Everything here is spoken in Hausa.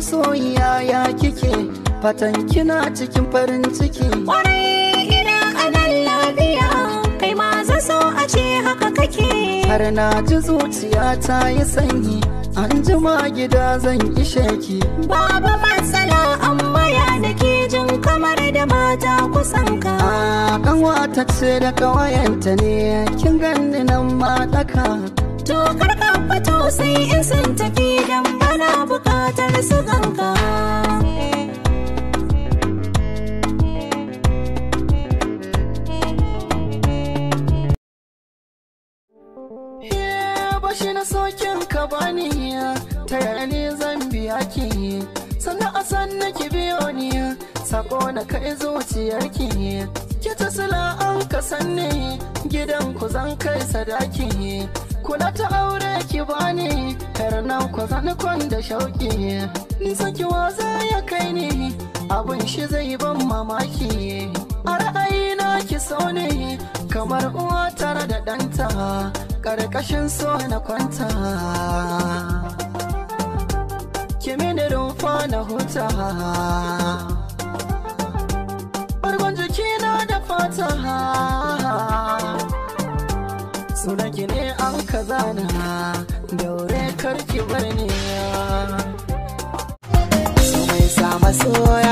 Masoyiya ya kike, fatan kina cikin farin ciki. Kwarai ina a nan lafiya, kai ma zan so a ce haka kake. Har na ji zuciya ta yi sanyi, an jima gida zan ishe ki. Babu matsala amma ya nake jin kamar da mata kusan ka. A kanwata ce da kawayenta ne, kin ganni nan ma daka. To karka fito sai in sun tafi dan bana bukatar su ganka. Bashi na sokin ka bani, ta yaya ne zan biya ki? Sannan a sannan ki biyo ni, sako na kai zuciyarki. Ki ta sila an ka sanni, gidan ku zan kai sadaki. Kula ta aure ki bani, yar nan ku zan kwan da shauki. Ni saki waza ya kai ni, abun shi zai ban mamaki. A ra'ayina ki so ne, kamar uwa tare da ɗanta, ƙarƙashin so na kwanta. Ki mini rumfa na huta, bargon jikina da fata. Sunan ki ne an kazana, daure karki bar ni. Su mai sa masoya.